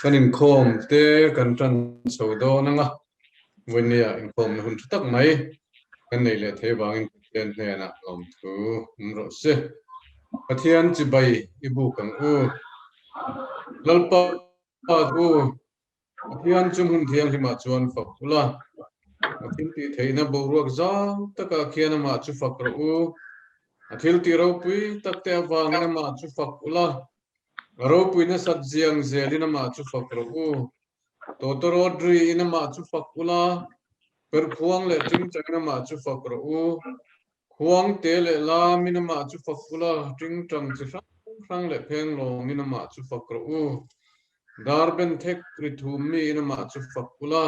Kan inkhawm te kan tan chho dawn ang a, vawinia inkhawmna hun tha tak mai kan nei leh thei avangin Pathian hnenah lawmthu awm rawh se. Pathian chibai i buk ang u. Lalpa u, Pathian chu hmun thianghlimah chuan fak ula, a thil tih theihna boruak zau takah khian amah chu fak rawh u. A thil tih ropui takte avangin amah chu fak ula, a ropui nasat ziang zelin amah chu fak rawh u. Tawtawrawt riin amah chu fak ula, perkhuang leh tingtangin amah chu fak rawh u. Khuangte leh lamin amah chu fak ula, tingtang chi hrang hrang leh phenglawngin amah chu fak rawh u. Dar benthek ri thum miin amah chu fak ula,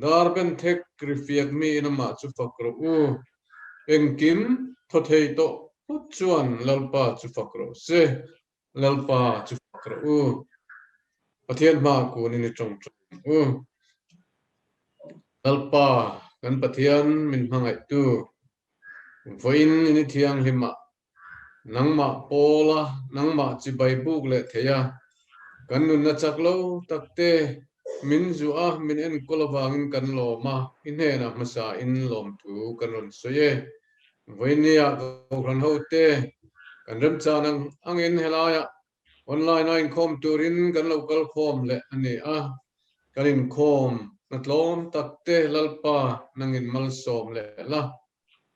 dar benthek ri fiak miin amah chu fak rawh u. Engkim thaw thei tawh phawt chuan Lalpa chu fak rawh se, Lalpa chu fak rawh u. Pathian hma kunin i tawngtawng ang u. Lalpa, kan Pathian min hmangaihtu, vawiin in i thianghlim ah nangmah pawla nangmah chibai buk leh thei a, kan nunna chak lo tak te min zuah a, min enkawl avangin kan lawm a, i hnenah hmasa in lawmthu kan rawn sawi e. Vawinia Kohhran hote kan remchan ang angin helaiah Online a inkhawm turin kan lo kal khawm leh a ni a, kan inkhawm hna tlawm tak te Lalpa nangin malsawm leh la.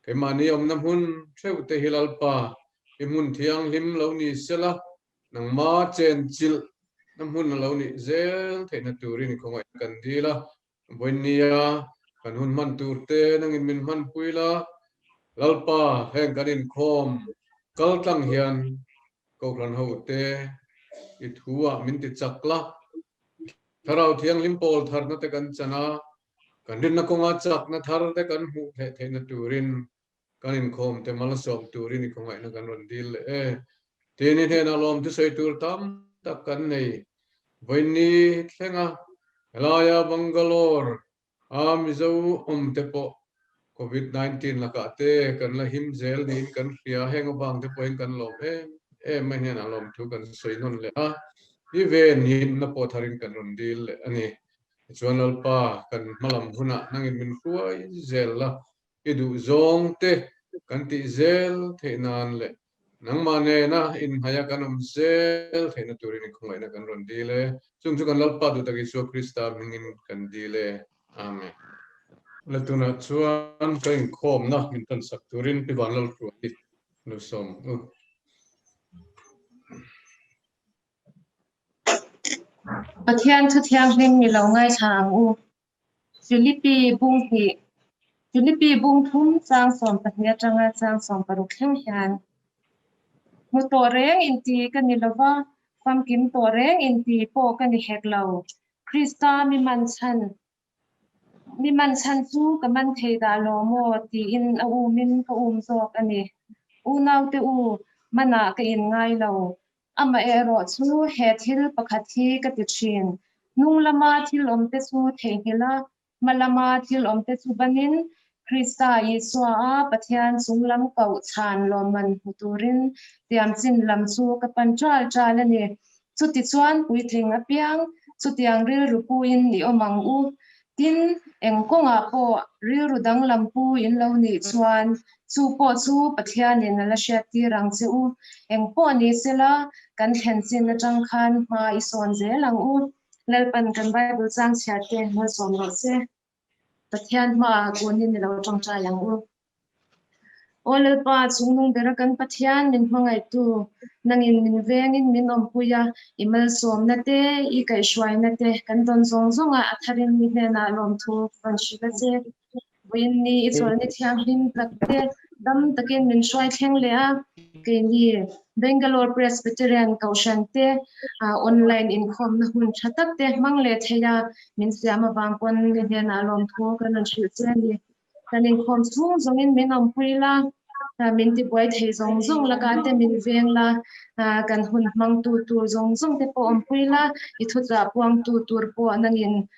Keimahni awmna hmun theuh te hi Lalpa i hmun thianghlim lo ni sela, nangma chenchilh na hmun a lo nih zel theihna turin i khawngaih kan dil a. Vawinia kan hun hman tur te nangin min hmanpui la, Lalpa heng kan inkhawm kal tlang hian Kohhran ho te i thu ah min ti chak la, Thlarau Thianghlim pawl tharna te kan chan a, kan rinna kawnga chakna thar te kan hmuh theih theihna turin kan inkhawm te malsawm turin i khawngaihna kan rawn dil leh e. Tin i hnenah lawm thusawi tur tam tak kan nei. Vawiinni thlenga helaia Bangalore a Mizo awm te pawh Covid 19 lakah te kan la him zel niin kan hria, heng avang te pawhin kan lawm em em mai hnenah lawmthu kan sawi nawn leh a, i ven himna pawh tharin kan rawn dil leh a ni. Tichuan Lalpa kan hmalam hunah nangin min hruai zel la, i duh zawng te kan tih zel theih nan leh nangmah nena inhnaia kan awm zel theihna turin i khawngaihna kan rawn dil e. Chung chu kan Lalpa duhtak Isua Krista hmingin kan dil e. Amen. Le tunah chuan ka inkhawmna min tansak turin Pi Vanlalhruai Lusawm u. Pathian thu thianghlim ni lo ngaithla ang u. Philippi bung hnih, Philippi bung thum chang 12 atanga chang 16 thleng hian hmu tawh reng inti ka ni lova, famkim tawh reng inti pawh ka ni hek lo. Krista mi man chhan, mi man chhan chu ka man thei dah lo maw tiin a umin ka um zawk a ni. Unaute u, manah ka in ngai lo. Amaherawh chu he thil pakhat hi ka ti thin, hnung lama thil awmte chu theihnghilh a, hma lama thil awmte chu banin Krista Isua a Pathian chung lam koh chhan lawmman hmu turin tiamchin lam chu ka pan ṭal ṭal a ni. Chutichuan puitling apiang chutiang rilru puin i awm ang u. Tin, eng kawngah pawh rilru danglam pu in lo nih chuan chu pawh chu Pathianin a la hriattir ang che u. Eng pawh ni sela, kan thlen chin atang khan hma i sawn zel ang u. Lalpan kan Bible chang chhiar te malsawm rawh se. Pathian hmaah kunin i lo tawngtai ang u. Aw Lalpa, chungnung bera kan Pathian min hmangaihtu, nangin min vengin min awmpui a, i malsawmna te, i kaihhruaina te kan dawn zawng zawnga a tharin mi hnenah lawmthu rawn hrilh a che. Vawiin ni i chawlhni thianghlim tak te dam takin min hruai thleng leh a, keini Bangalore Presbyterian Kohhran te online inkhawmna hun tha tak te hmang leh thei a, min siam avang pawn mi hnenah lawmthu kan rawn hrilh che a ni. Kan inkhawm chhung zawngin min awmpui la, Min tibuai thei zawng zawng laka te min veng la, kan hun hmangtu tur zawng zawng te pawh awmpui la, i thuchah puangtu tur pawh nangin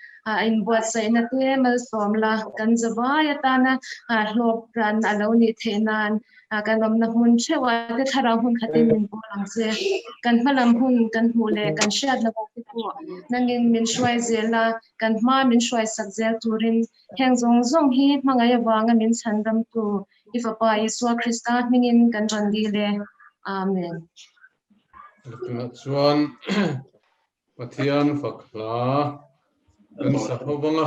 inbuatsaihna te malsawm la, kan zavai atana hlawk ran a lo nih theih nan kan awmna hmun theuh ah te thlarau hmun khatin min pawl ang che. Kan hmalam hun kan hmuh leh kan hriat loh ah te pawh nangin min hruai zel a, kan hma min hruaisak zel turin heng zawng zawng hi hmangaih avanga min chhandamtu I Fapa Isua Krista hmingin kan rawn dil e. Amen. Tunah chuan Pathian fak hla kan sa ho vang a.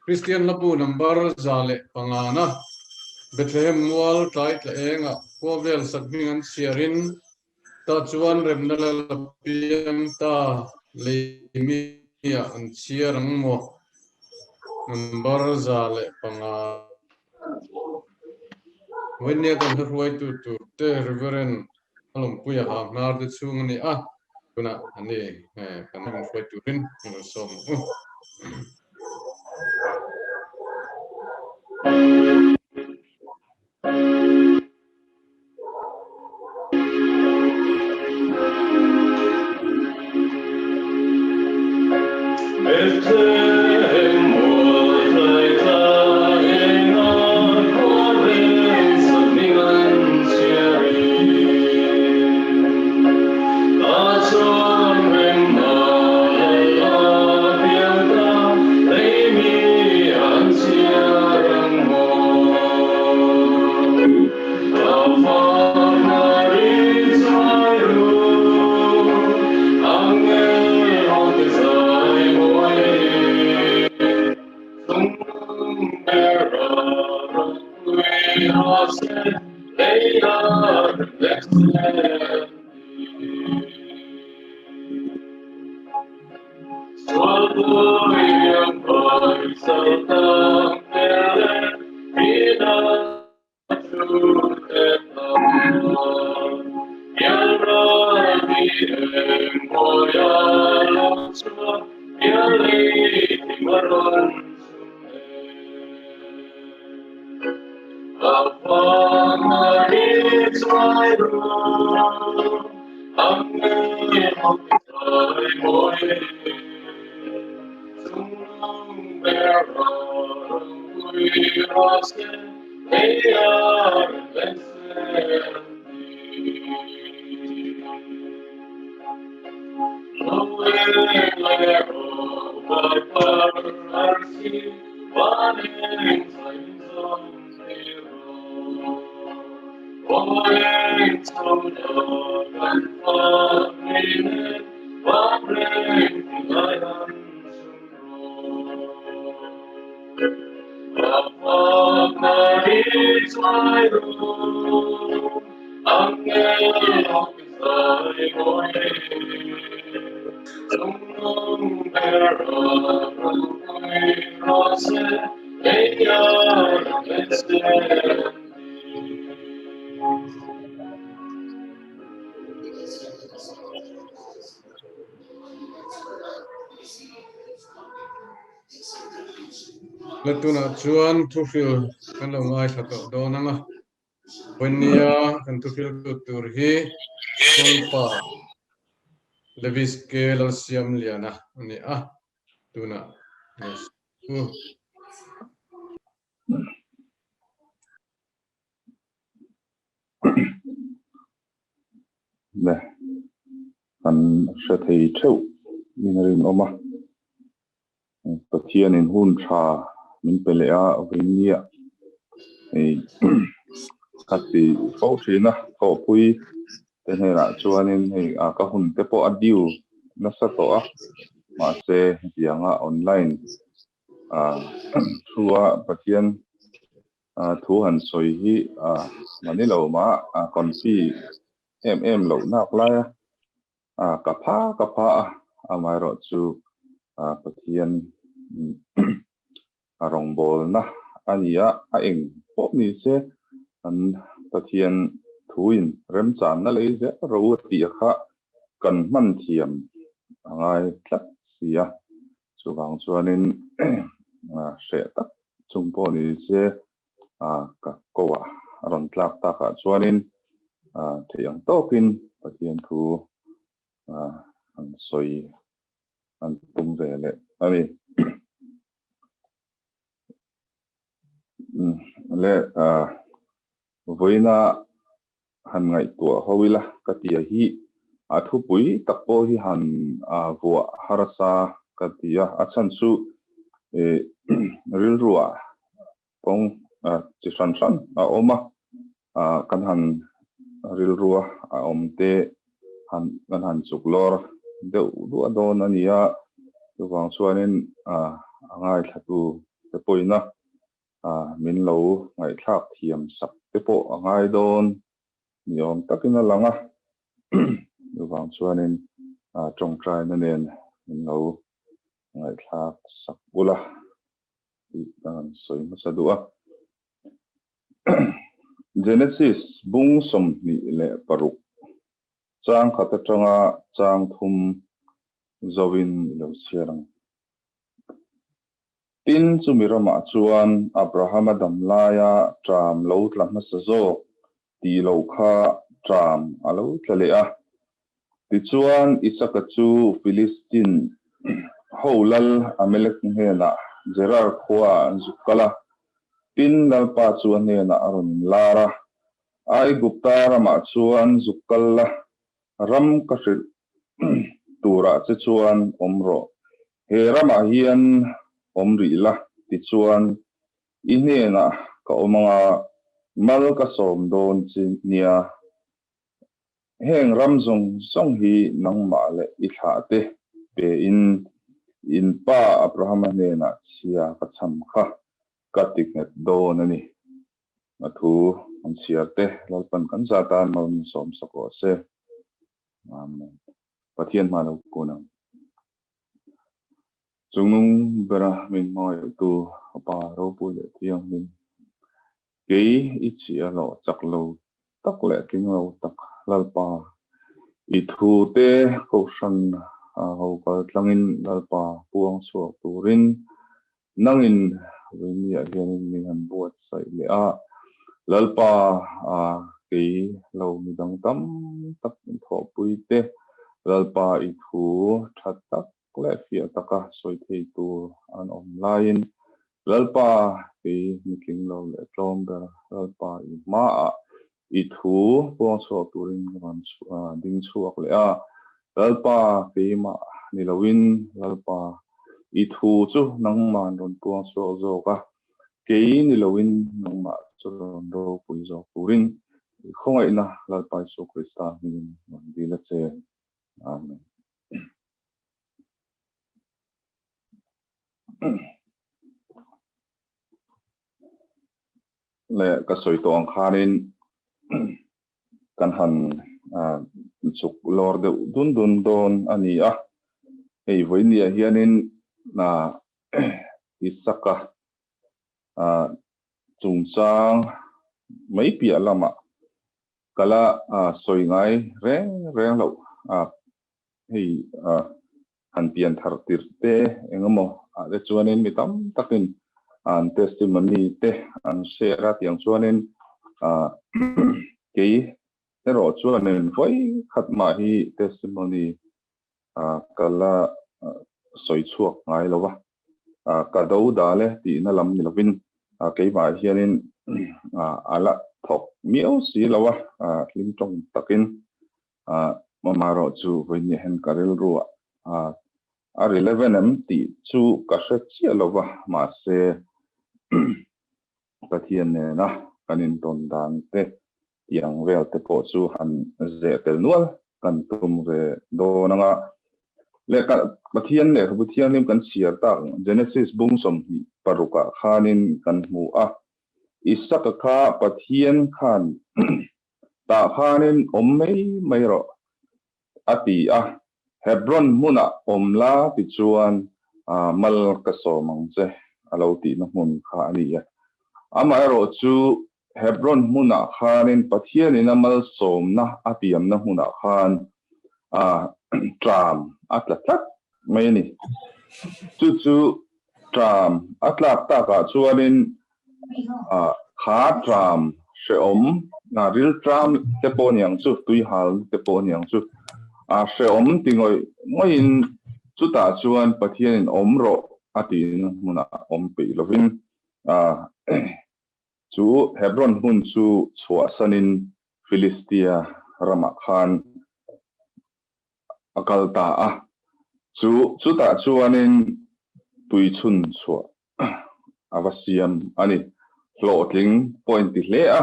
Kristian hlabu number 105 na Bethlehem mual tlai tla engah khua vel sak hming an chhiarin tah chuan remna la la piang ta leimi ah an chhiar ang maw? Number 105. Vawinia kan hla hruaitu tur te Reverend Alawmpuia ha hnar te chhung a ni a, tunah a ni kan hla hruai turin ka lo sawm ang u. La tunah chuan thuhril kan lo ngaithla tawh dawn ang a, Vawinia kan thuhril tut tur hi Kawngpa Levis K. Lalsiamliana a ni a, tunah Le, kan hre thei theuh in a rinawm a. Pathianin hun tha min pe leh a, vawinia hei ka ti fo thin a, thawhpui te hnenah chuanin hei a ka hun te pawh a due nasa tawh a, mahse hetianga online thu a Pathian thu han sawi hi mani lo mah confi em em loh nak lai a ka pha ka pha a amaherawh chu Pathian a rawngbawlna a ni a a eng pawh ni se an Pathian thuin remchanna lei zel ro a tih kha kan hman thiam a ngai tlat si a. Chuvang chuanin hreh tak chung pawh ni se ka ko ah a rawn tlak takah chuanin theih ang tawkin Pathian thu an sawi an tum ve leh a ni. Le vawiina han ngaihtuah ho ila ka ti a hi a thupui tak pawh hi han vuah harsa ka ti a, a chhan chu rilruah kawng chi hran hran a awm a, kan han rilrua a awm te han kan han chuk lawr deuh duah dawn a ni a, chuvang chuanin a ngaithlatu te pawhin a min lo ngaihthlak thiam sak te pawh a ngai dawn ni awm takin a lang a, chuvang chuanin tawngtaina nen min lo ngaihthlak sak ula tih ka han sawi hmasa duh a. Genesis bung 26 chang khat atanga chang thum zoin i lo chhiar ang. Tin, chumi ramah chuan Abrahama dam laia ṭam lo tla hmasa zawk tih loh kha ṭam a lo tla leh a. Tichuan, Isaka chu Filistin ho lal Amelek hnenah Gerar khuaah an zuk kal a. Tin, Lalpa chu a hnenah a rawn inlar a, Aigupta ramah chuan zuk kal la, ram ka hrilh turah che chuan awm rawh. He ramah hian awm rih la, tichuan i hnenah ka awm anga mal ka sawm dawn che nia. Heng ram zawng zawng hi nangmah leh i thlah te pein in pa Abrahama hnenah chhia ka cham kha ka ti nghet dawn a ni. A thu an chhiar te Lalpan kan zat a mal min sawm sak rawh se. Amen. Pathian hma lo kun ang. Chungnung bera min hmangaihtu a Pa ropui leh thianghlim. Kei i chhia hlawh chak lo tak leh tling lo tak Lalpa i thu te kohhran ho kal tlangin Lalpa puang chhuak turin Nangin Vawimiah hianin min han buatsaih leh a, Lalpa kei lo midang tam tak min thawhpui te, Lalpa i thu tha tak leh fiah taka sawi thei tur an awm laiin, Lalpa kei mitling lo leh tlawm ber, Lalpa i hmaah i thu puang chhuak turin ka rawn ding chhuak leh a, Lalpa keimah ni loin Lalpa i thu chu nangman rawn puang chhuak zawk a, kei ni loin nangmah chu rawn ropui zawk turin i khawngaihna Lalpa Isua Krista hmingin rawn dil a che. Amen. Le ka sawi tawh ang khanin kan han chuk lawr deuh dun dun dawn a ni a. Hei vawinia hianin Isaka chungchang mai piah lamah ka la sawi ngai reng reng loh hei han pian thar tir te eng emaw ah te chuanin mi tam takin an testimony te an share a tiang chuanin kei erawh chuanin vawi khat mah hi testimony ka la sawi chhuak ngai lo va, ka do dal e tihna lam ni lovin keimah hianin a la thawk miau si lo a, hlim tawng takin Amaherawh chu vawiin hian ka rilru ah a relevant em tih chu ka hre chiah lo va, mahse Pathian nena kan intawn dan te tih ang vel te pawh chu han zeh tel nual kan tum ve dawn ang a. Lehkha Pathian lehkhabu thianghlim kan chhiar tak Genesis bung 26 ah khanin kan hmu a, Isaka kha Pathian khan Tah khanin awm mai mai rawh, a ti a. Hebron hmunah awm la tichuan mal ka sawm ang che, a lo tihna hmun kha a ni a. Amaherawh chu Hebron hmunah khanin Pathianin a malsawmna a tiamna hmunah khan ṭam a tla tlat mai a ni. Chu chu ṭam a tlak takah chuanin kha ṭam hre. Hrehawm rilṭam te pawh niang chu, tuihal te pawh niang chu. Hrehawm ti ngawih ngawihin chutah chuan Pathianin awm rawh a tihna hmunah awm peih lovin chu Hebron hmun chu chhuahsanin Filistia ramah khan a kal ta a. Chu chutah chuanin tuichhun chhuah a va siam a ni. Hlawhtling pawh a inti hle a,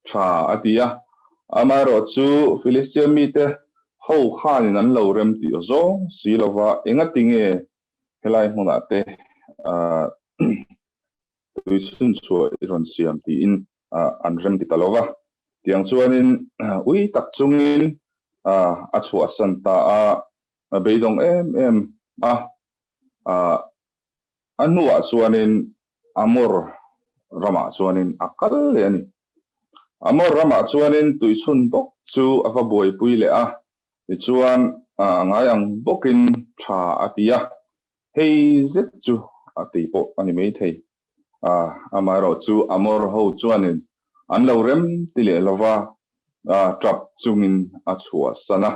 tha a ti a. Amaherawh chu Filistia mite ho khanin an lo rem tih zawng si lova, engatinge helai hmunah te tuichhun chhuah i rawn siam tiin an rem ti ta lova. Tiang chuanin ui tak chungin a chhuahsan ta a, a beidawng em em a. A hnuah chuanin Amor ramah chuanin a kal leh a ni. Amor ramah chuanin tuichhun bawk chu a va buaipui leh a, tichuan a ngai ang bawkin tha a ti a, hei zet chu a tei pawh a ni maithei. Amaherawh chu Amor ho chuanin an lo rem ti leh lova, tap chungin a chhuahsan a.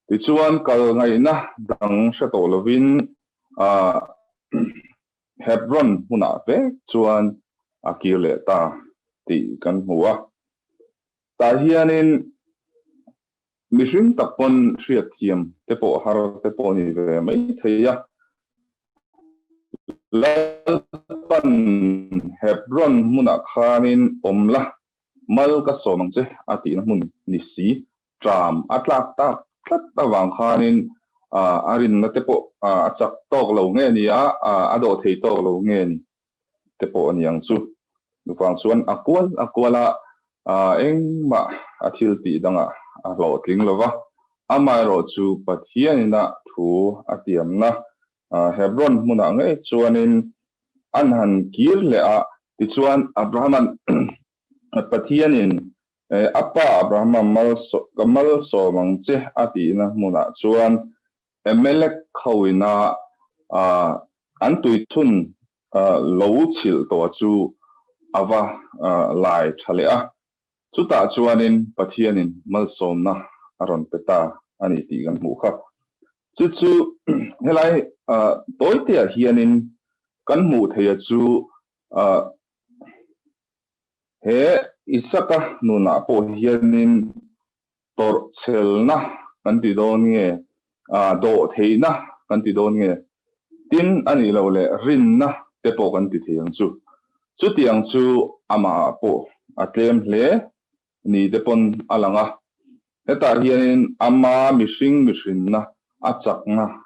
Tichuan kal ngaihna dang hre tawh lovin Hebron hmunah vek chuan a kir leh ta tih kan hmu a. Tah hianin mihring tak pawn hriatthiam te pawh har te pawh ni ve mai thei a. Lalpan Hebron hmunah khanin awm la, mal ka sawm ang che a tihna hmun ni si. Tram a tlak tak tlat avang khanin a rinna te pawh a chak tawk lo nge ni a, a dawh thei tawk lo nge ni te pawh a ni ang chu. Chuvang chuan a kual a kual a, engmah a thil tih dangah a hlawhtling lo va, amaherawh chu Pathianina thu a tiamna Hebron hmunah ngei chuanin an han kir leh a, tichuan Abrahama'n Pathianin A pa Abrahama ka malsawm ang che a tihna hmunah chuan Amalek hoina an tuithun lo chhilh tawh chu a va lai tha leh a. Chutah chuanin Pathianin malsawmna a rawn pe ta a ni tih kan hmuh kha. Chu chu helai tawiteah hianin kan hmuh theih a chu He Isaka nunah pawh hianin tawrhchhelna kan ti dawn nge, dawhtheihna kan ti dawn nge, tin a nih loh leh rinna te pawh kan ti thei ang chu. Chutiang chu amahah pawh a tlem hle ni te pawn a lang a. Hetah hianin ama mihring mihrinna a chakna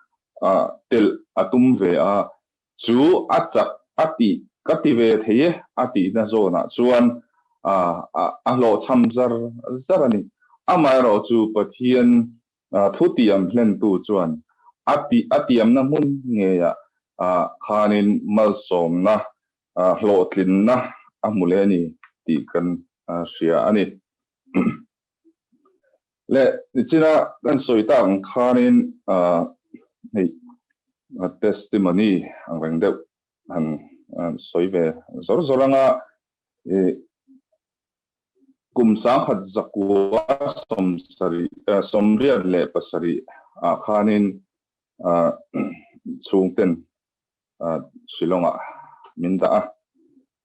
telh a tum ve a, Chu a chak a tih ka ti ve thei e a tihna zawnah chuan a hlawhchham zar zar a ni. Amaherawh chu Pathian thutiam hlentu chuan a tih a tiamna hmun ngeiah khanin malsawmna hlawhtlinna a hmu leh a ni tih kan hria a ni. Le nichina kan sawi tak ang khanin hei testimony ang reng deuh han sawi ve zawr zawr anga kum sangkhat zakua sawmsarih sawmriat leh pasarih ah khanin chhungten Shillong ah min dah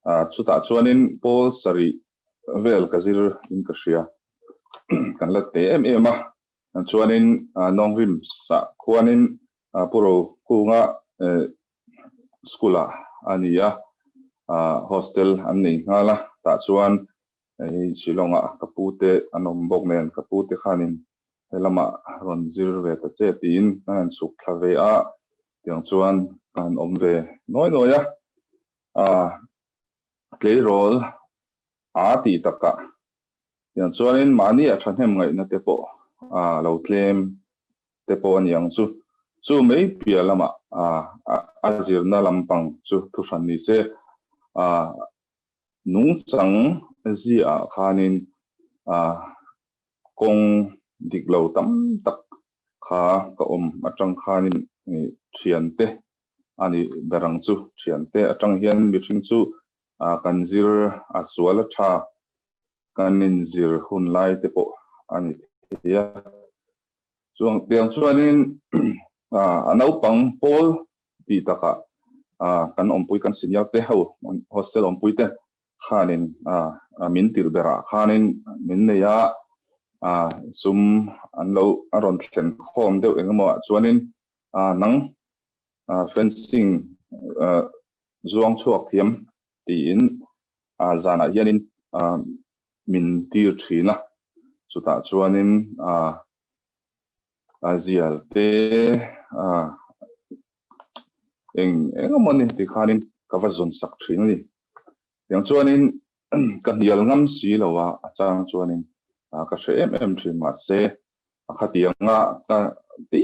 a, chutah chuanin pawl sarih vel ka zir in ka hria. Kan la te em em a, chuanin Nongrim sah khuanin Pu Rokunga school ah a ni a, hostel an nei nghal a, tah chuan hei Shillong ah ka pu te an awm bawk nen ka pu te khanin he lamah rawn zir ve ta che tiin ka han chhuk thla ve a, tiang chuan ka han awm ve nawi nawi a. Tleirawl a tih takah tiang chuanin mahni a thahnem ngaihna te pawh a lo tlem te pawh a ni ang chu. Chu mai piah lamah a zirna lampang chu thuhran ni se, nungchang ziah khanin kawng dik lo tam tak kha ka awm atang khanin thiante a ni ber ang chu. Thiante atang hian mihring chu kan zir a sual a tha. kan inzir hun lai te pawh a ni thei a. Chuang tiang chuanin a naupang pawl tih takah kan awmpui kan senior te ho hostel awmpui te khanin min tirh berah khanin min nei a, sum an lo a rawn thlen khawm deuh eng emaw ah chuanin nang fencing zuang chhuak thiam tiin zanah hianin min tir thin a, chutah chuanin a zial te eng eng emaw ni ti khanin ka va zawn sak thin a ni. Tiang chuanin ka hnial ngam si lo a, a chang chuanin ka hre em em thin mahse a khatianga ka ti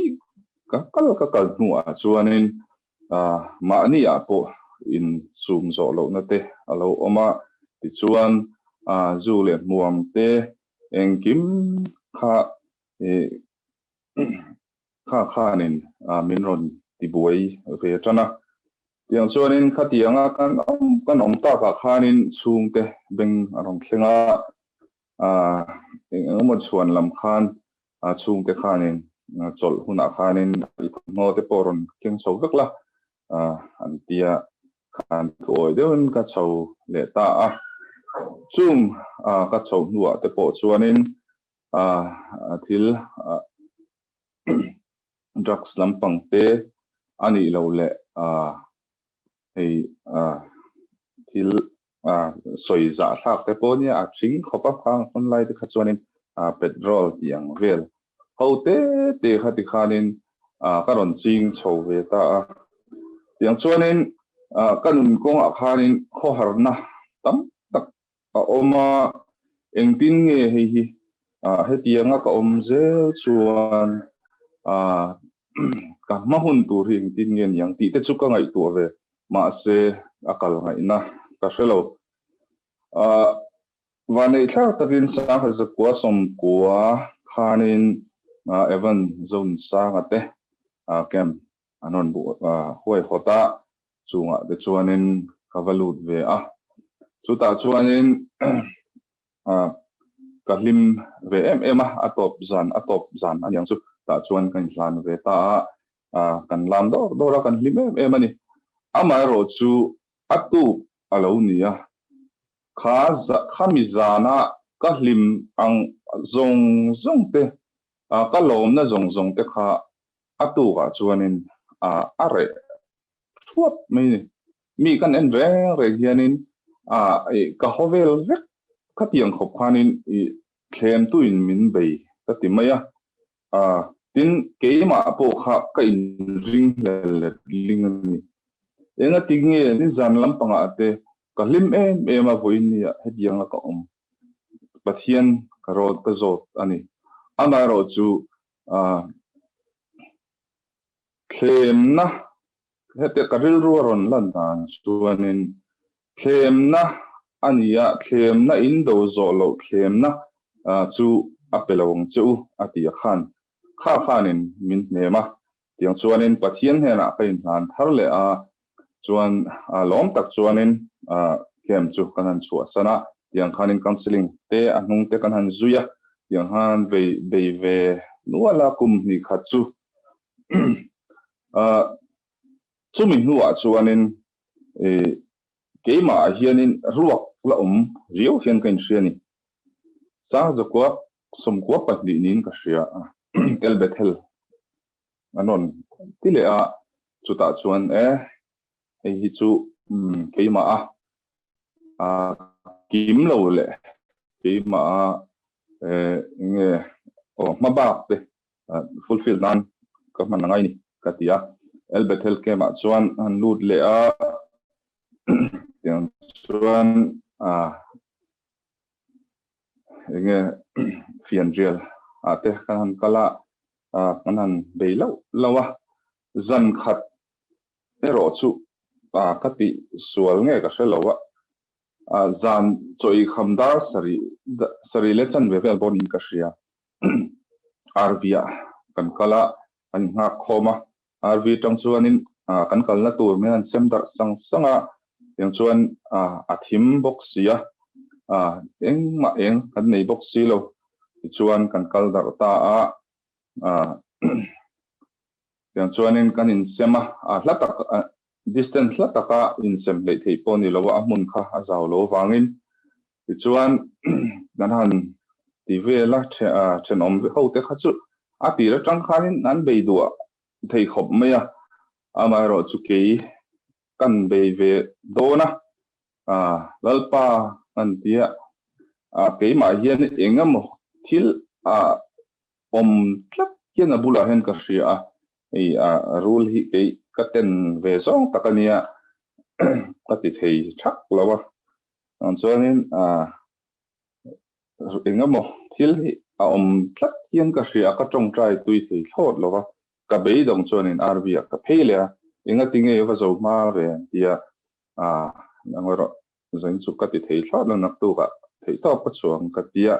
ka kal ka kal hnuah chuanin mahni ah pawh in sum zawh lohna te a lo awm a, tichuan zu leh hmuam te engkim kha kha khanin min rawn tibuai ve tan a. Tiang chuanin khatianga kan awm kan awm takah khanin chhungte beng a rawn thleng a, eng engemaw chhuan lam khan chhungte khanin chawlh hunah khanin i thawmhnaw te pawh rawn keng chho vek la an tia khan thuawi deuhin ka chho leh ta a. Chung ka chho hnuah te pawh chuanin thil drugs lampang te a nih loh leh hei thil sawi zah thlak te pawh nia a thing khawp a khang hun lai te kha chuanin petrol tih ang vel ho te te kha tikhanin ka rawn ching chho ve ta a. Tiang chuanin ka nun kawngah khanin khawharna tam tak a awm a, engtin nge hei hi hetianga ka awm zel chuan ka hma hun tur hi engtin nge niang tih te chu ka ngaihtuah ve, mahse a kal ngaihna ka hre lo. Vanneih thlak takin Sangha Zakua Sawmkua khanin Evan Zonsanga te camp an rawn huai hawt a, chungah te chuanin ka va lut ve a. Chutah chuanin ka hlim ve em em a, a tawp zan a tawp zan a niang chu tah chuan ka inhlan ve ta a, kan lam dawr dawr a, kan hlim em em a ni. Amaherawhchu a tuk a lo ni a, kha khami zana ka hlim ang zawng zawng te, ka lawmna zawng zawng te kha a tukah chuanin a reh thuap mai ni. Mi kan en reng reng hianin ka haw vel vek khatiang khawp khanin i thlemtuin min bei ka ti mai a. Tin, keimah pawh kha ka inring hlel let ling a ni. Engati nge nizan lampangah te ka hlim em em a vawiin nia hetianga ka awm. Pathian ka rawt ka zawt a ni. Amaherawhchu Thlemna, hete ka rilru a rawn lan dan chuanin thlemna a ni a, thlemna in do zawh loh thlemna chu a pe lo ang che u a ti a khan kha khanin min hnem a, tiang chuanin Pathian hnenah ka inhlan thar leh a, chuan lawm tak chuanin camp chu kan han chhuahsan a, tiang khanin counselling te a hnung te kan han zui a, tiang khan vei bei ve nual a kum hnih khat chu chumi hnuah chuanin keimah ah hianin ruak la awm riau hian ka inhria a ni. Sangzakua sawmkua pahnih niin ka hria a, El Bethel an rawn ti leh a, chutah chuan e hei hi chu keimah a kim lo leh keimah a enge aw hmabak te fulfill nan ka hman angai ni ka ti a. El Bethel camp ah chuan han lut leh a, tiang chuan enge fianrial ah te kan han kal a, kan han bei lauh lauh a, zan khat erawh chu ka tih sual nge ka hre lo a, zan chaw ei kham dar sarih sarih leh chanve vel pawh niin ka hria. RV ah kan kal a, kan inghak khawm a, RV atang chuanin kan kalna tur min han sem darh sang sang a, tiang chuan a thim bawk si a. Engmah eng kan nei bawk si lo. Tichuan kan kal darh ta a. Tiang chuanin kan insem a, hla tak distance hla taka insem hleih theih pawh ni lo a, a hmun kha a zau lo avangin. Tichuan kan han ti vel a, thenawm ho te kha chu a tir atang khanin an bei duah thei khawp mai a, amaherawhchu kei kan bei ve dawn a, Lalpa an ti a, keimah hian eng emaw thil a awm tlat hian a bulah hian ka hria a, hei a rul hi kei ka ten ve zawng tak a nia ka ti thei thak lo a, chuanin eng emaw thil hi a awm tlat hian ka hria a, ka tawngtai tui thei thlawt lo va, ka beidawng chuanin RV ah ka phei leh a, engati nge va zo hma ve an ti a, nang erawh zain chu ka ti thei thlawt lo naktukah theihtawp ka chhuang ka ti a,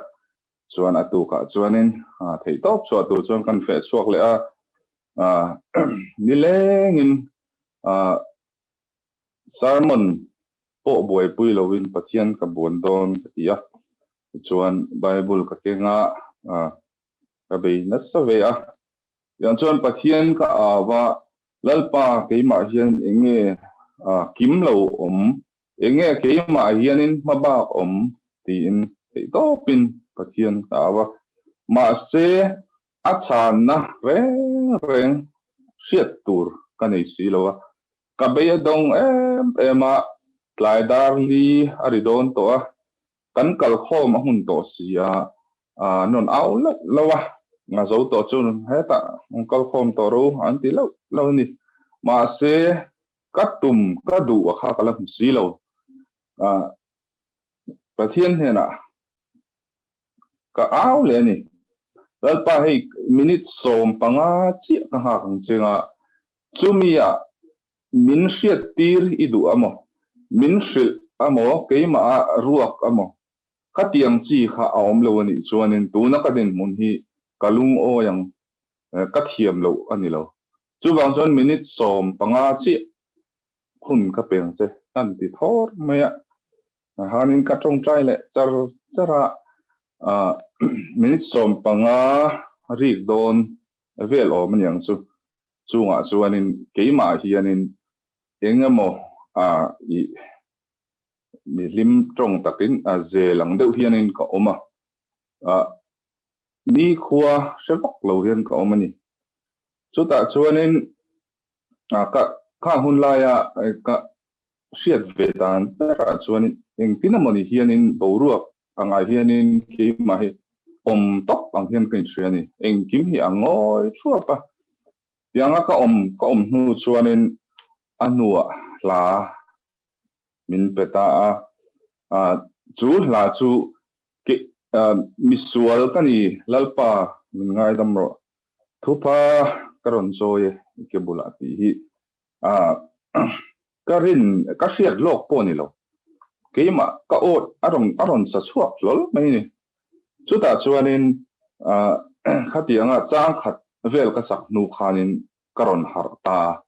chuan a tukah chuanin theihtawp chhuah tur chuan kan feh chhuak leh a, nilengin sermon pawh buaipui lovin Pathian ka buan dawn ka ti a, tichuan Bible ka keng a, ka bei nasa ve a. Tiang chuan Pathian ka au a, Lalpa keimah hian eng nge kim lo awm, eng nge keimah hianin hma bak awm tiin theihtawpin Pathian ka au a. Mahse a chhanna reng reng hriat tur ka nei si lo a. Ka bei a dawng em em a, tlai dar li a ri dawn tawh a, kan kal khawm a hun tawh si a, an rawn au loh loh a, nga zo tawh chu hetah an kal khawm tawh ro an ti loh loh a ni. Mahse, ka tum, ka duh a kha ka la hmu si lo. Pathian hnenah ka au leh a ni. Lalpa hei minute 15 chiah ka nghak ang che nga, Chumia min hriattir i duh a maw? Min hrilh a maw? Keimah a ruak a maw? Khatiang chi kha a awm lo a nih chuanin tuna ka dinhmun hi ka lungawi ang, ka thiam loh a ni lo. Chuvang chuan minute 15 chiah hun ka peng che an ti thawr mai a. Hanin ka tawngtai leh char char a, minute 15 rik dawn vel awm a niang chu. Chungah chuanin keimah hianin eng emaw a i mi hlim tawng takin a zel ang deuh hianin ka awm a, a ni khua hre vak lo hian ka awm a ni. Chutah chuanin a ka kha hun laia ka hriat ve dan berah chuanin engtin emawni hianin boruak angah hianin keimah hi awm tawp ang hian ka inhria a ni. Engkim hi a ngawi thuap a. Tianga ka awm ka awm hnu chuanin a hnuah hla min pe ta a. Chu hla chu misual ka ni Lalpa min ngaidam rawh. Thupa ka rawn chawi e i ke bulah tih hi Ka rin, ka hriat lawk pawh ni lo. Keimah ka awt a rawn a rawn sa chhuak hlawl mai ni. Chutah chuanin khatianga chang khat vel ka sak hnu khanin ka rawn harh ta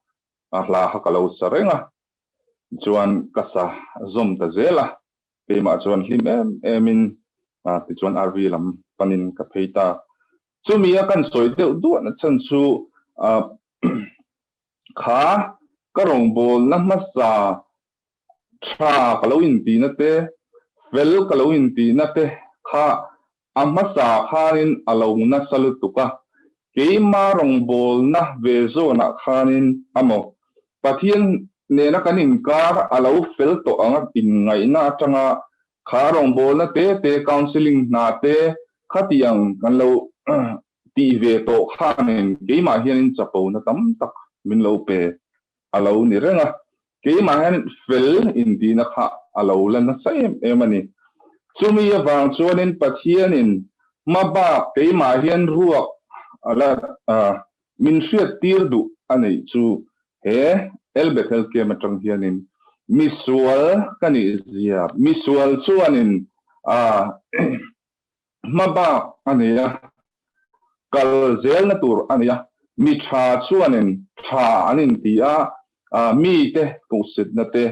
a, hla kha ka lo sa reng a, chuan ka sa zawm ta zel a. Keimah chuan hlim em emin tichuan RV lam panin ka phei ta. Chumi a kan sawi deuh duahna chhan chu Kha ka rawngbawlna hmasa tha ka lo intihna te, fel ka lo intihna te kha a hmasa khanin a lo nasa lutuk a, keima rawngbawlna ve zawnah khanin a maw Pathian nena kan inkar a lo fel tawh ang a inngaihna atanga kha rawngbawlna te te, counselling hna te khatiang kan lo Tih ve tawh khanin keimah hianin chapona tam tak min lo pe a lo ni reng a, keimah hian fel intihna kha a lo la nasa em em a ni. Chumi avang chuanin Pathianin hma bak keimah hian ruak a la min hriattir duh a neih chu he El Bethel Camp atang hianin misual ka nih zia, misual chuanin Hma bak a nei a, kal zelna tur a nei a, mi tha chuanin tha an inti a, mite puhsitna te,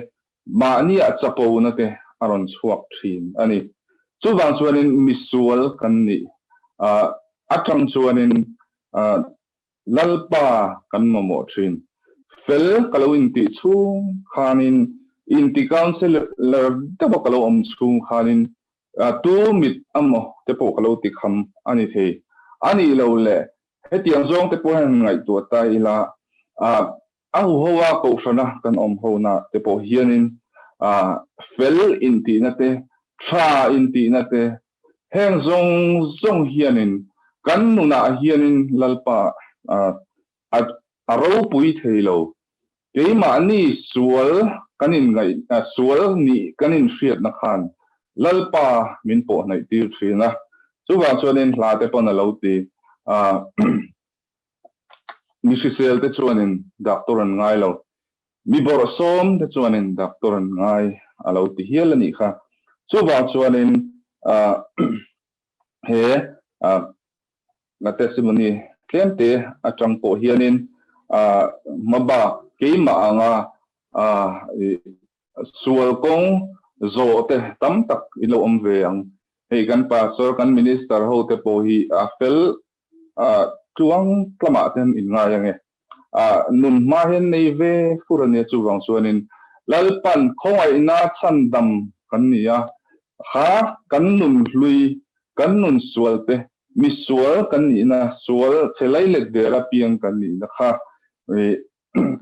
mahnia chapona te a rawn chhuak thin a ni. Chuvang chuanin misual kan nih atang chuanin Lalpa kan mamawh thin. Fel ka lo intih chhung khanin inti councillor deuha ka lo awm chhung khanin tu mit amaw te pawh ka lo ti kham a ni thei. A nih lo le hetiang zawng te pawh hian ngaihtuah ta ila A huho a kohhrana kan awm ho na te pawh hianin fel intihna te, tha intihna te, heng zawng zawng hianin kan nunah hianin Lalpa a ropui thei lo. Keimahni sual kan inngaih sual nih kan inhriatna khan Lalpa min pawh hnaih tir thin a. Chuvang chuanin hla te pawn a lo ti. Mi hrisel te chuanin doctor an ngai lo, mi bawrhsawm te chuanin doctor an ngai a lo ti hial a nih kha. Chuvang chuanin he na testimony tlemte atang pawh hianin hmabak keimah anga Sual kawng zawh te tam tak i lo awm ve ang. Hei kan pastor, kan minister ho te pawh hi a fel tluang tlamah te an inngai ange. Nun hma hian nei ve fur a nia chuvang chuanin Lalpan khawngaihna chhandam kan ni a, kha kan nun hlui, kan nun sual te, misual kan nihna, sual chhe lailet der apiang kan nihna kha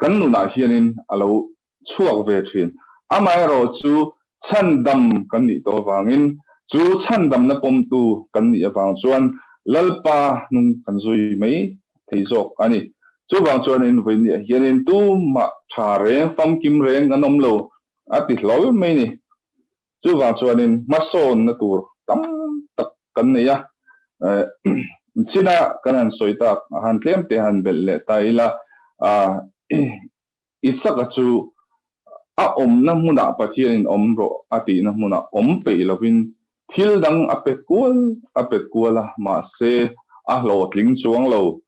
kan nunah hianin a lo chhuak ve thin. Amaherawhchu chhandam kan nih tawh avangin chu chhandamna pawmtu kan nih avang chuan Lalpa hnung kan zui mai thei zawk a ni. Chuvang chuanin vawinia hianin tumah tha reng, famkim reng an awm lo a ti hlawl mai ni. Chuvang chuanin hmasawnna tur tam tak kan nei a, china kan han sawi tak han tlem te han belh leh ta ila, Isaka chu a awmna hmunah Pathianin awm rawh a tihna hmunah awm peih lovin thil dang a pe kual a pe kual a, mahse a hlawhtling chuang lo.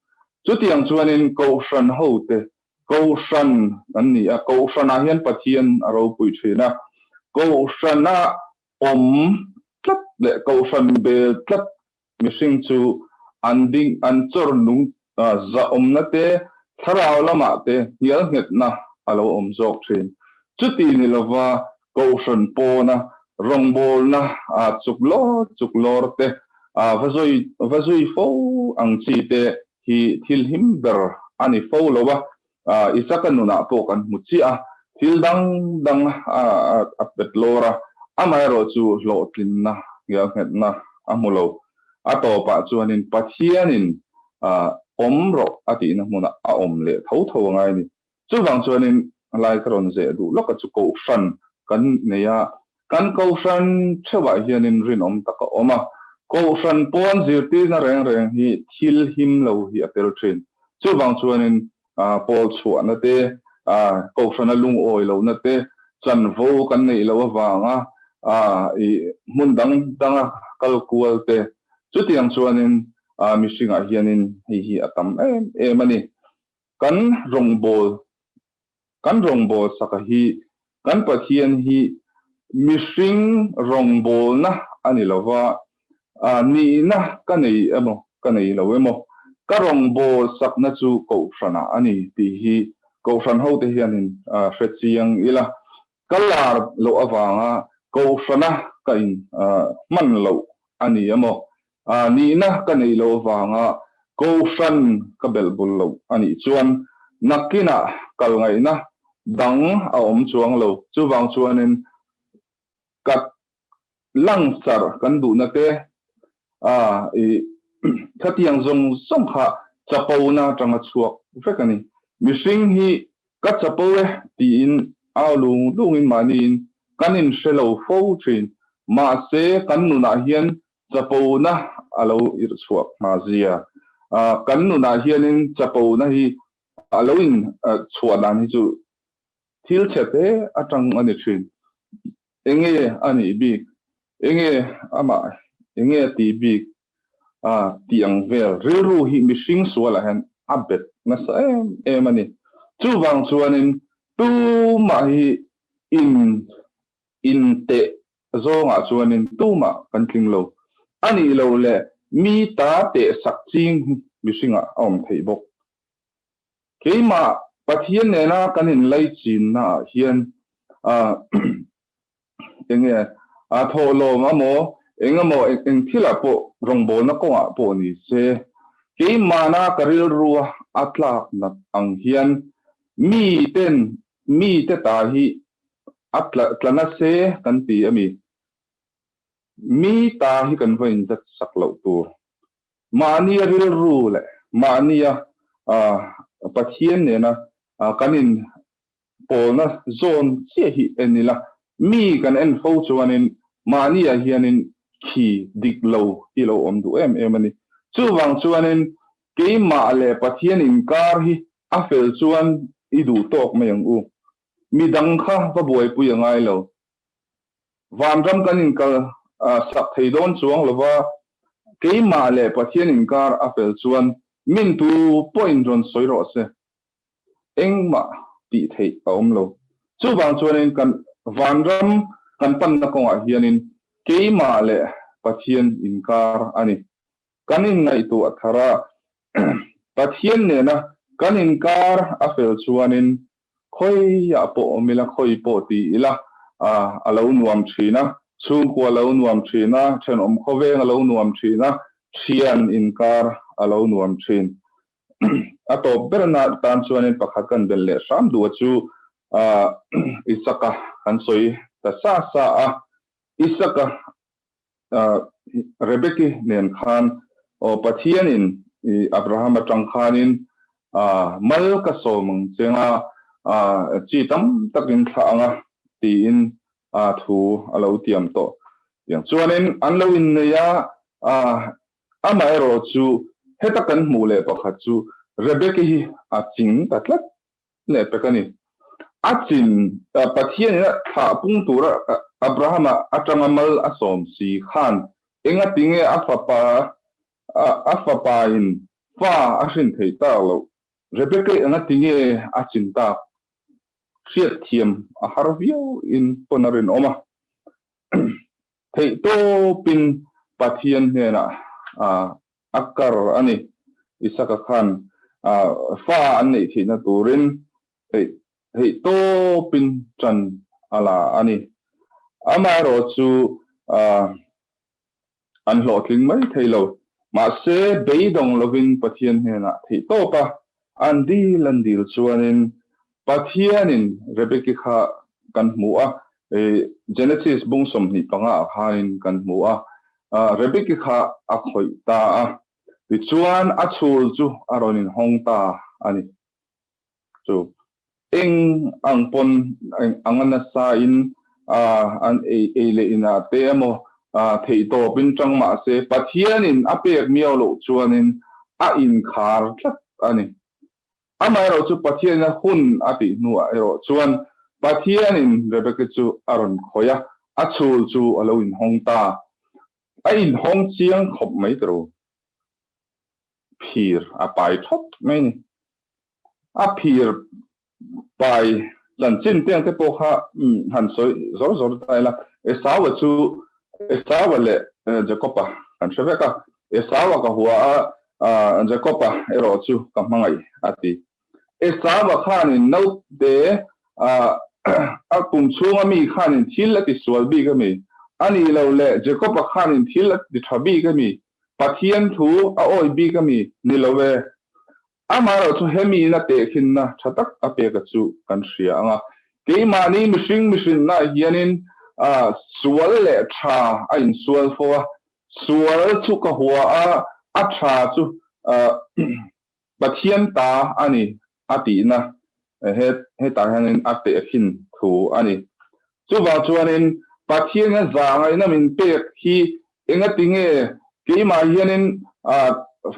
Chutiang chuanin Kohhran hote Kohhran kan ni a, Kohhranah hian Pathian a ropui thin a, Kohhrana awm tlat leh Kohhran bel tlat mihring chu an ding an chawr nung zahawmna te, thlarau lamah te hnial nghetna a lo awm zawk thin. Chuti ni lova Kohhran pawna rawngbawlna chuk lawr chuk lawr te, va zui va zui fo ang chi te hi thil him ber a ni fo lo a, Isaka nunah pawh kan hmu chiah a, thil dang dang a pet lawr a, amaherawhchu hlawhtlinna, ngialnghetna a hmu lo. A tawpah chuanin Pathianin awm rawh a tihna hmunah a awm leh tho tho a ngai a ni. Chuvang chuanin lai ka rawn zeh duh lawk a chu Kohhran kan nei a, kan Kohhran theuhah hianin rinawm tak a awm a, Kohhran pawn zirtirna reng reng hi thil him lo hi a tel thin. Chuvang chuanin pawl chhuahna te, Kohhrana lungawi lohna te, chanvo kan neih loh avanga hmun dang danga kal kual te, chutiang chuanin mihringah hianin hei hi a tam em em a ni. Kan rawngbâwl, kan rawngbâwl saka hi kan Pathian hi mihring rawngbâwlna a ni lo va, nihna ka nei emaw ka nei lo emaw, ka rawngbâwl sakna chu Kohhranah a ni tih hi Kohhran hote hianin hre chiang ila. Ka lar loh avanga Kohhrana ka in hman loh a ni emaw, nihna ka neih loh avanga Kohhran ka belh bul loh a nih chuan nakinah kal ngaihna dang a awm chuang lo. Chuvang chuanin ka langsar kan duhna te i khatiang zawng zawng kha chapona atanga chhuak vek a ni. Mihring hi ka chapo e tiin au lung lungin mahniin kan inhre lo fo thin. Mahse kan nunah hian chapona a lo irh chhuak hma zia. Kan nunah hianin chapona hi a lo in chhuah dan hi chu thil chhe te atang a ni thin. Enge a nih bik? Enge amah enge a tih bik? A tih ang vel rilru hi mihring sualah hian a bet nasa em em a ni. Chuvang chuanin tumah hi in in teh zawngah chuanin tumah kan tling lo. A nih loh leh mi ta teh sak ching hi mihringah a awm theih bawk. Keimah Pathian nena kan inlaichinna ah hian enge a thawhlawm amaw engemaw eng thilah pawh rawngbawlna kawngah pawh ni se, keimahna ka rilrua a tlak nat ang hian miten mite ta hi a tla nase kan ti a mi? Mi ta hi kan va inzat sak loh tur. Mahnia rilru leh mahnia Pathian nena kan in pawlna zawn chiah hi en ila, mi kan en fo chuanin mahniah hianin khi dik lo hi lo awm duh em em a ni. Chuvang chuanin keimah leh Pathian inkar hi a fel chuan i duh tawk mai ang u. Midang kha va buaipui a ngai lo. Vanram kan inkal sak thei dawn chuang lova, keimah leh Pathian inkar a fel chuan min tu pawhin rawn sawi rawh se. Engmah tih theih a awm lo. Chuvang chuanin kan vanram kan panna kawngah hianin keimah leh Pathian inkar a ni. Kan inngaihtuah thar a, Pathian nena kan inkar a fel chuanin Khawiah pawh awm ila, khawi pawh ti ila, a lo nuam thin a, chhungkua a lo nuam thin a, thenawm khawveng a lo nuam thin a, thian inkar a lo nuam thin. A tawp berna tan chuanin pakhat kan belh leh hram duh a chu Isaka kan sawi ta sa sa a, Isaka Rebeki nen khan aw Pathianin i Abraham atang khanin mal ka sawm ang che nga chi tam takin thlah anga tiin thu a lo tiam tawh. Tiang chuanin an lo innei a, amaherawh chu heta kan hmuh leh pakhat chu Rebeki hi a ching ta tlat leh pek a ni. A chin, Pathianin a thlah pung tura Abrahama atanga mal a sawm si khan engatinge a fapa a fapain fa a hrin theih tak loh? Rebecca-i engatinge a chin tak? Hriatthiam a har viau in pawn a rinawm a. Theihtawpin Pathian hnenah a kar a ni. Isaka khan fa an neih theihna turin theih tawpin ṭan a la a ni. Amaherawh chu an hlawhtling mai thei lo. Mahse, beidawng lovin Pathian hnenah theih tawpa an dil an dil chuanin Pathianin Rebeki kha kan hmu a, Genesis bung 25 ah khanin kan hmu a, Rebeki kha a khawih ta a, tichuan a chhul chu a rawn inhawng ta a ni. Chu eng ang pawn ang a nasa in an ei leh inah te emaw theihtawpin tang mah se Pathianin a pek miau loh chuanin a inkhar tlat a ni. Amaherawh chu Pathianin a hun a tih hnuah erawh chuan Pathianin Rebeki chu a rawn khawih a, a chhul chu a lo inhawng ta. A inhawng chiang khawp mai tawh. Phir a pai thawt mai a ni. A phir pai chanchin te ang te pawh kha han sawi zawr zawr ta ila. Esaua chu Esaua leh Jakoba kan hre vek a. Esaua ka hua a, Jakoba erawh chu ka hmangaih a ti. Esaua khanin naute a kum chhunga mi khanin thil a ti sual bik a mi? A nih loh leh Jakoba khanin thil a ti tha bik a mi? Pathian thu a awih bik a mi? Ni lo e. Amaherawh chu hemi in a tehkhinna tha tak a pek a chu kan hria ang a. Keimahni mihring mihrinnaah hianin sual leh tha a insual fo a, sual chu ka hua a, a tha chu Pathian ta a ni a tihna hetah hianin a tehkhin thu a ni. Chuvang chuanin Pathian a zahngaihna min pek hi Engatinge keimah hianin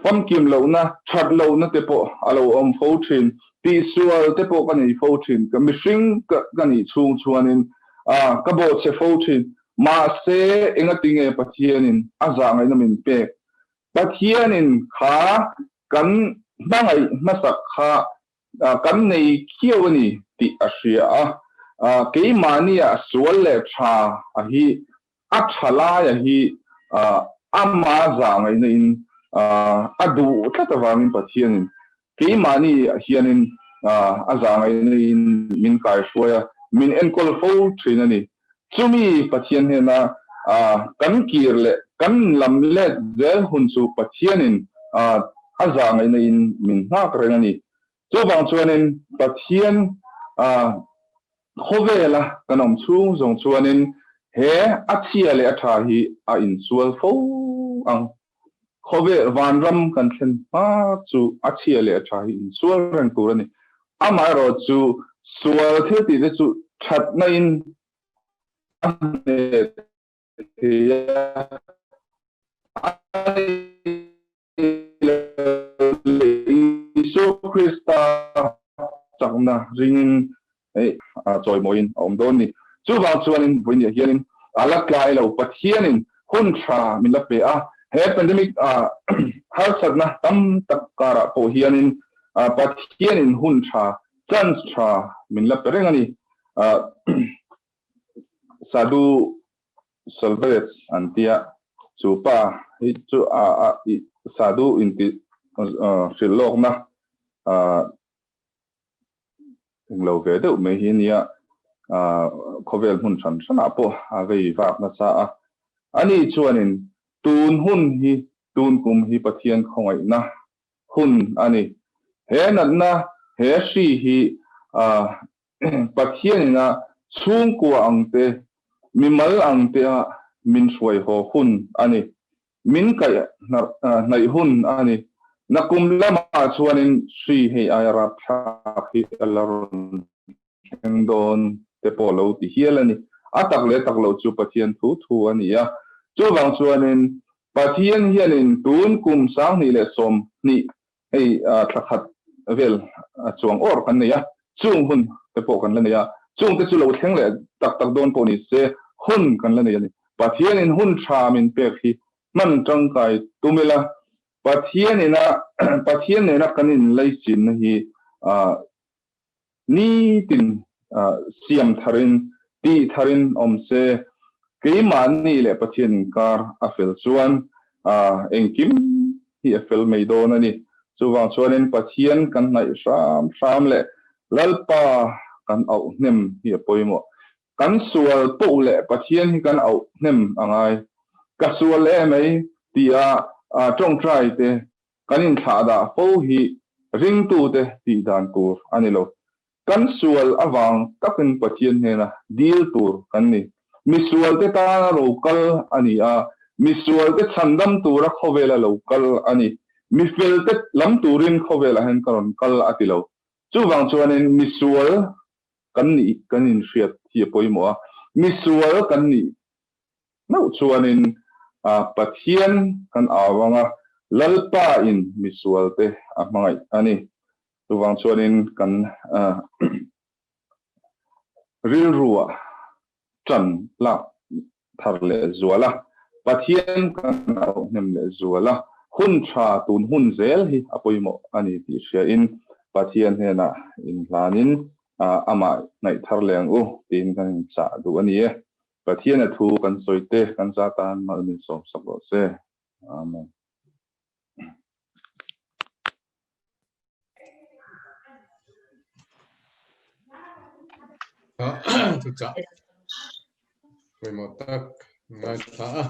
famkim lohna, that lohna te pawh a lo awm fo thin, tihsual te pawh ka nei fo thin, ka mihring ka nih chhung chuanin ka bawhchhe fo thin. Mahse, engatinge Pathianin a zahngaihna min pek? Pathianin kha kan hmangaih hmasak kha kan nei khiau a ni tih a hria a, keimahnia sual leh tha a hi. A tha laia hi ama zahngaihna in a duh tlat avangin Pathianin keimahni hianin a zahngaihna in min kaihruai a, min enkawl fo thin a ni. Chumi Pathian hnena kan kir leh kan lam let zel hun chu Pathianin a zahngaihna in min nghak reng a ni. Chuvang chuanin Pathian Khawvela kan awm chhung zawng chuanin he a chhia leh a tha hi a insual fo ang. Khawvel vanram kan thlen hma chu a chhia leh a tha hi insual reng tur a ni. Amaherawh chu sual thil tih te chu thatna in a hneh thei a, a Isua Krista chakna ringin chawimawiin a awm dawn ni. Chuvang chuanin vawiin hianin a la tlai lo Pathianin hun tha min la pe a, he pandemic harsatna tam tak karah pawh hianin Pathianin hun tha, chance tha min la pe reng a ni. Sadhu Salvez an tia, chu pa hi chu a a i sadhu inti hrilh lawkna englo ve deuh mai hi ania, khawvel hmun hran hranah pawh a vei vak nasa a. Ani chuanin tun hun hi, tun kum hi Pathian khawngaihna hun a ni. He natna, he hri hi Pathianina chhungkua ang te, mimal ang te a min hruai haw hun a ni. Min kaih hnaih hun a ni. Nakum lamah chuanin hri hei aia rapthlak hi a la rawn thleng dawn te pawh lo ti hial a ni. A tak leh tak loh chu Pathian thu thu a ni a. Chuvang chuanin Pathian hianin tun kum 2020 Hei thla khat vel chuang awr kan nei a, chung hun te pawh kan la nei a, chung te chu lo thleng leh tak tak dawn pawh ni se hun kan la nei a ni. Pathianin hun tha min pek hi hman tangkai tum ila, Pathianina Pathian nena kan inlaichinna hi nitin siam tharin tih tharin awm se, keimahni leh Pathian inkar a fel chuan engkim hi a fel mai dawn a ni. Chuvang chuanin Pathian kan hnaih hram hram leh Lalpa kan auh hnem hi a pawimawh. Kan sual poh leh Pathian hi kan auh hnem a ngai. Ka sual e mai tia tawngtai te Kan inthlahdah fo hi ringtute tih dan tur a ni lo. Kan sual avang takin Pathian hnena dil tur kan ni. Misualte tana lo kal a ni a, misualte chhandam tura khawvela lo kal a ni. Mifelte lam turin khawvelah hian ka rawn kal a ti lo. Chuvang chuanin misual kan nih kan inhriat hi a pawimawh a, misual kan nih Hlauh chuanin Pathian kan au ang a, Lalpa in misualte a hmangaih a ni. Chuvang chuanin kan rilruah tan lak thar leh zual a, Pathian kan auh hnem leh zual a, hun tha tun hun zel hi a pawimawh a ni tih hriain Pathian hnenah inhlanin amah hnaih thar leh ang u tiin kan inchah duh a ni e. Pathian a thu kan sawi te kan za tan mal min sawm sak rawh se. Amen. Thu chah pawimawh tak ngaithla a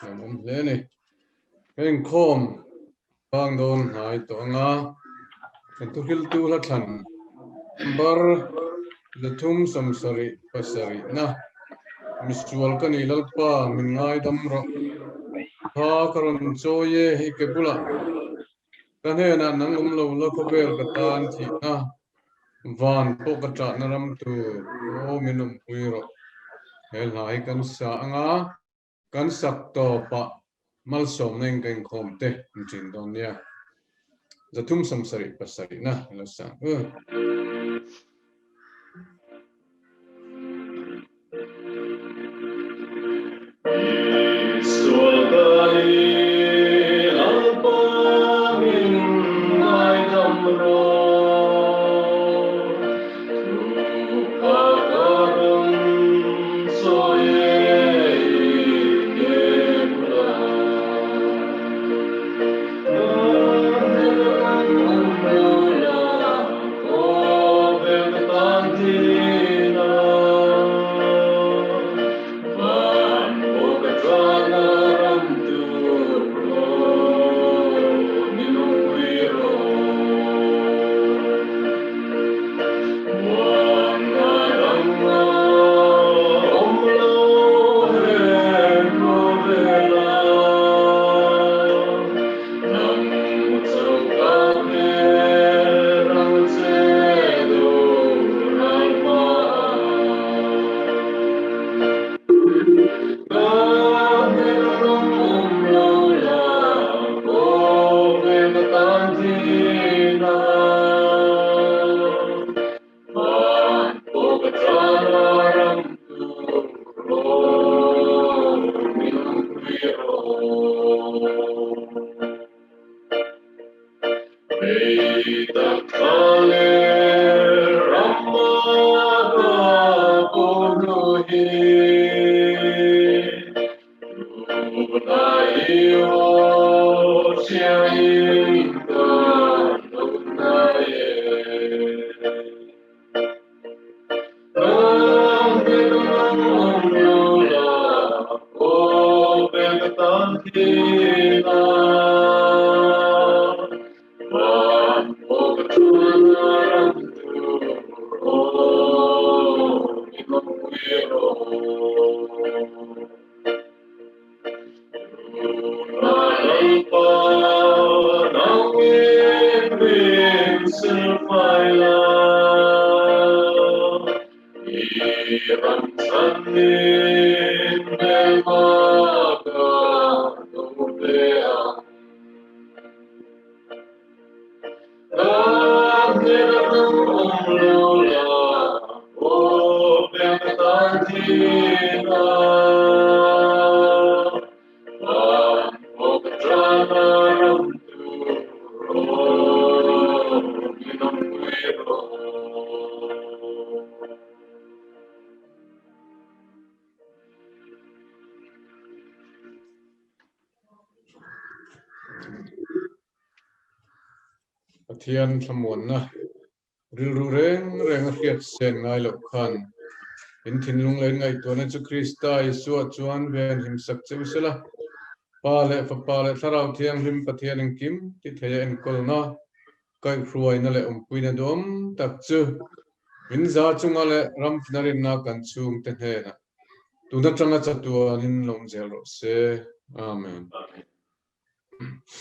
lawmawm hle a ni. Ka inkhawm vang dawn hnai tawh anga kan thuhriltu hla thlan bar 377 na misual ka ni Lalpa min ngaidam rawh kha ka rawn chawi e i ke bulah ka hnenah nang awm lo la khawvel ka tan thihna van pawh ka ṭahna ram tur aw min awmpui rawh he hla hi kan sa anga Kan sak tawpah malsawmna in ka inkhawm te an ṭin dawn nia. 377 na lo sang u. Pathian thlamuanna rilru reng reng a hriat sen ngai loh khan in thinlung leh in ngaihtuahna chu Krista Isua chuan ven himsak che u sela, Pa leh Fapa leh Thlarau Thianghlim Pathian engkim ti thei a enkawlna, kaihhruaina leh awmpuina duam tak chu min za chunga leh ram fnarinna kan chhungte hnenah tun atanga chatuanin lawm zel rawh se. Amen.